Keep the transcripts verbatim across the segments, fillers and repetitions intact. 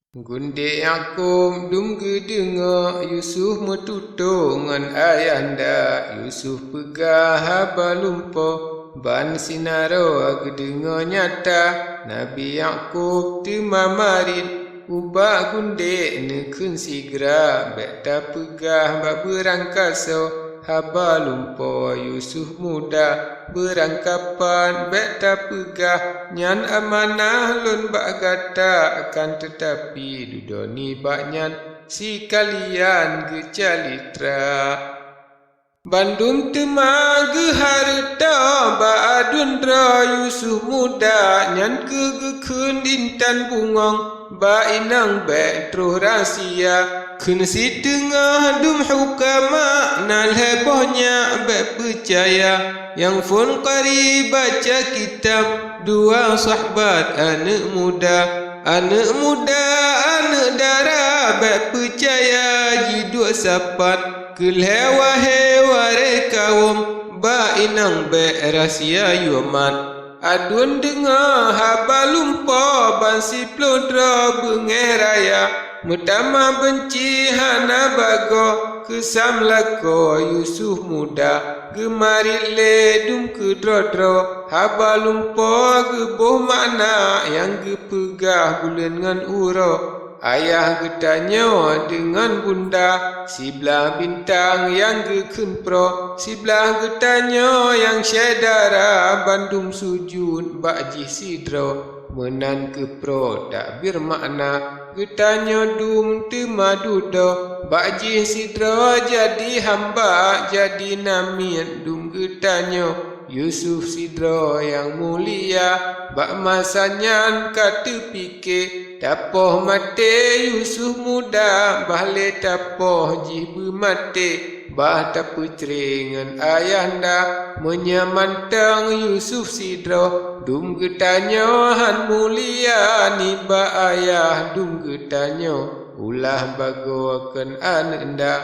Gundek Yakub dum geudeungoe Yusuf meututoe ngon ayahanda. Yusuf peugah haba lumpoe, ban sinaroe geudeungoe nyata. Nabi Yakub teuma marit ubak gundek, neukheun sigra, bék tapeugah bak beurangkasoe. Haba lumpoe Yusuf muda, beurangkapat bék tapeugah, nyan amanah lôn bak gata, akan teutapi dudoe nibak nyan sikalian geucalitra. Bandum teuma geuhareuta bak aduen droe Yusuf muda, nyan keuh geukheun intan bungöng bak inong bék troh rahsia. Kheun siteungoh dum hukama na lhée boh nyak bék peucaya, nyang phon qari baca kitab dua sahabat aneuëk muda. Aneuëk muda, aneuëk dara bék peucaya jiduek sapat, keu lhée wahé waréh kawöm bak inong bék rahsia yue mat. Aduen deungoe haba lumpoe ban siploh droe beungéh raya, meutamah beunci hana bagoe keu samlakoe Yusuf muda. Geumarit lé dum keudroe-droe, haba lumpoe geuboh makna nyang geupeugah buleuen ngon uroe. Ayah geutanyoe deungon bunda, siblaih bintang nyang geukheun proe, siblaih geutanyoe nyang syedara, bandum sujut bak jih sidroe. Meunan keuh proe takbir makna, geutanyoe dum teuma dudoe, bak jih sidroe jadi hamba, jadi namiet dum geutanyoe. Yusuf sidroe nyang mulia, bak masa nyan ka teupike, tapoh maté Yusuf muda, bah lé tapoh jih beumaté, bah tapeucre ngon ayahanda. Meunyoe mantong Yusuf sidroe, dum geutanyoe han mulia nibak ayah dum geutanyoe, ulah bagoe kon aneuëk nda.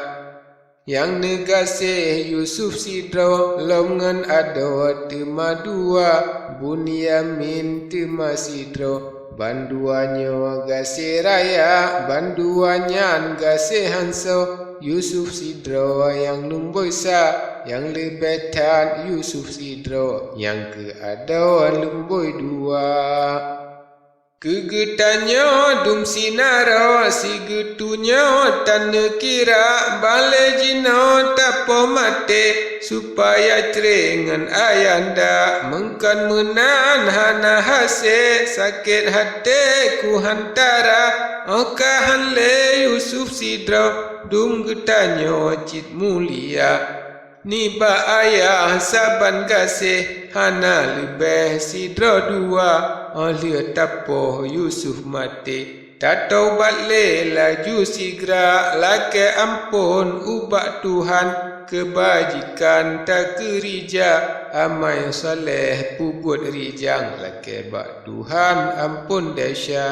Nyang neugaséh Yusuf sidroe, lom ngon adoe teuma dua, Bunyamin teuma sidroe, bandua nyoe gaséh raya, bandua nyan gaséh hansoe. Yusuf sidroe nyang lumboi sa, nyang leubeh that Yusuf sidroe, nyang keu adoe lumboi dua. Keu geutanyoe dum sinaroe, sigeutanyoe tan neukira, bah lé jinoe tapoh maté, supaya cre ngon ayahanda. Meungkon meunan hana hase, sakét haté kuhantara, óh ka han lé Yusuf sidroe, dum geutanyoe cit mulia. Nibak ayah saban gaséh, hana leubeh sidroe dua, óh lheueh tapoh Yusuf maté. Tatobat lé laju sigra, lakée amphon ubak Tuhan, keubajikan takeurija, amai saleh peubuet rijang, lakée bak Tuhan amphon desya.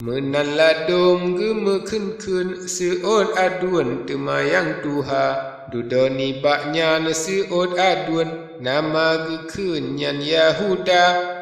Meunan ladôm geumeukheun-kheun seuôt aduen teuma nyang tuha, dudoe nibak nyan seuôt aduen nama geukheun nyan Yahuda.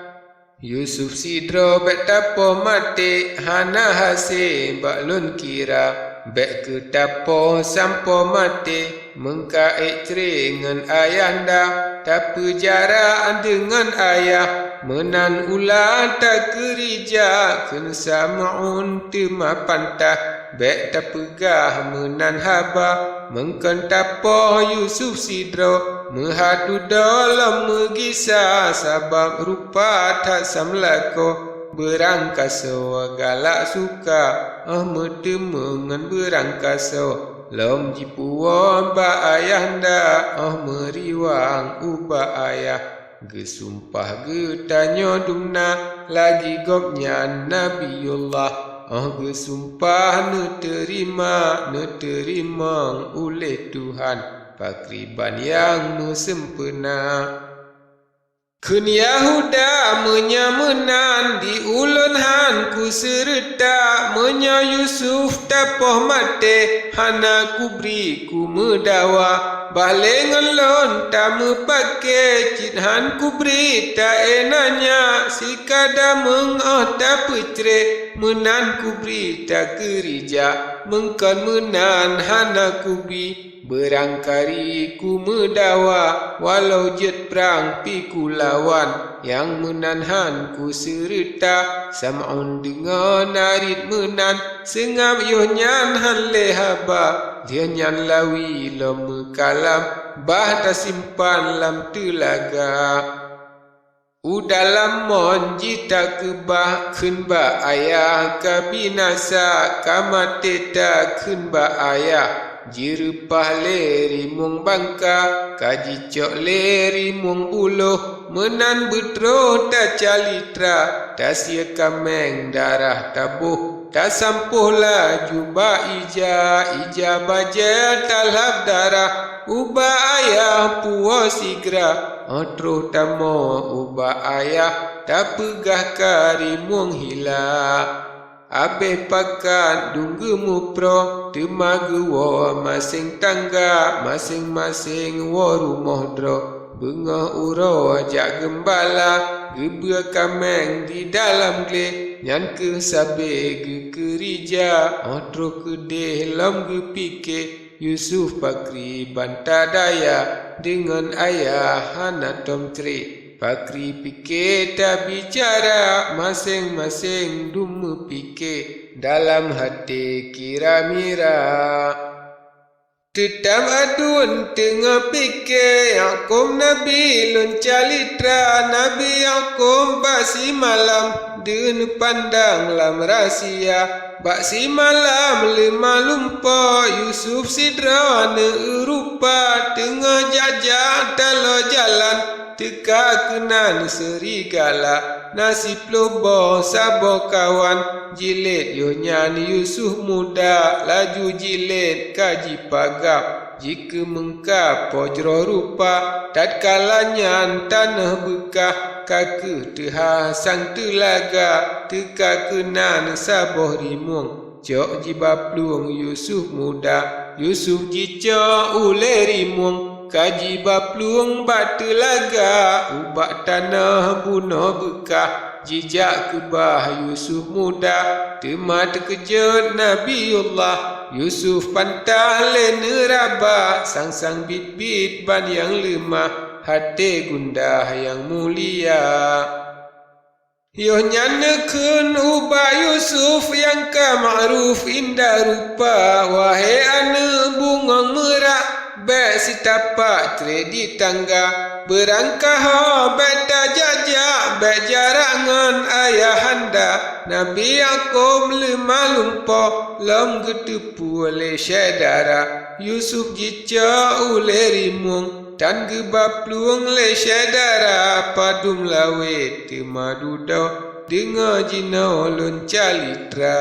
Yusuf sidroe bék tapoh maté, hana hase bak lôn kira, bék keu tapoh sampoe maté. Meungka ék cre ngon ayahanda, tapeujarak deungon ayah, meunan ulah takeurija kheun Sam'un teuma pantah. Bék tapeugah meunan haba, meungkon tapoh Yusuf sidroe, meuhat dudoe lom meugisa, sabab rupa that samlakoe. Beurangkasoe galak suka, óh meuteumé ngon beurangkasoe, lom jipuwoe bak ayahanda, óh meuriwang ubak ayah. Geusumpah geutanyoe dumna, lagée gobnyan Nabiullah, óh geusumpah neuteurimong, neuteurimong uleh Tuhan, pakriban nyang meuseumpeuna. Kheun Yahuda, "Meunyoe meunan di ulôn hán kuseureuta, meunyoe Yusuf tapoh maté hana kubri kumeudawa, bah lé ngon lôn tameupakè cit hán kubri taénanya, sikada meung óh tapeucré meunan kubri takeurija, meung kon meunan hana kubi." Beurangkari kumeudawa, walau jeuet prang pi kulawan, nyang meunan hán kuseureuta. Sam'on deungoe narit meunan, seungab yoh nyan hán lé haba, lheueh nyan lawi lom meukalam, bah tasimpan lam teulaga. U dalam mon jitakeubah, kheun bak ayah ka binasa, ka maté ta kheun bak ayah. Jireupah lé rimueng bangka, ka jicok lé rimueng buloh, meunan beutroh tacalitra, tasie kaméng darah taboh. Tasampôh laju bak ija, ija bajée talhab darah, ubak ayah puwoe sigra, óh troh tamoe ubak ayah, tapeugah ka rimueng hila. Abéh pakat dum geumuproe, teuma geuwoe maséng tangga, maséng-maséng woe rumoh droe. Beungoh uroe jak geumbala, geubeue kaméng di dalam glé, nyan kheueh sabé geukeurija, óh troh keudeh lom geupike, Yusuf pakri ban tadaya, deungon ayah hana tom cré. Pakri pike tabicara, maséng-maséng dum meupike, dalam haté kira-mira. Teutab aduen teungoh pike, Yakub nabi lôn calitra, Nabi Yakub bak simalam deuh neupandang lam rahsia. Bak simalam leumah lumpoe, Yusuf sidroe neurupa, teungoh jak-jak taloe jalan, teuka keunan seurigala, na siploh boh saboh kawan. Jilét yoh nyan Yusuf muda, laju jilét ka jipagab, jikeumeungka poh jroh rupa. Tatkala nyan tanoh beukah, ka kheueh teuha sang teulaga, teuka keunan saboh rimueng. Cok jiba plueng Yusuf muda, Yusuf jicok ulée rimueng, ka jiba plueng bak teulaga, ubak tanoh bunoe beukah. Jijak keubah Yusuf muda, teuma teukeujot Nabiullah. Yusuf pantah lé neuraba, sang-sang biet-biet ban nyang leumah, haté gundah nyang mulia. Yoh nyan neukheun ubak Yusuf nyang ka ma'ruf indah rupa, "Wahé aneuëk bungöng meurak, bék sitapak tré di tangga. Beurangkaho bék tajak-jak, bék jarak ngon ayahanda." Nabi Yakub leumah lumpoe lom geuteupeue lé syedara. Yusuf jicok ulée rimueng, tan geuba plueng lé syedara, padum lawét teuma dudoe, deungoe jinoe lôn calitra.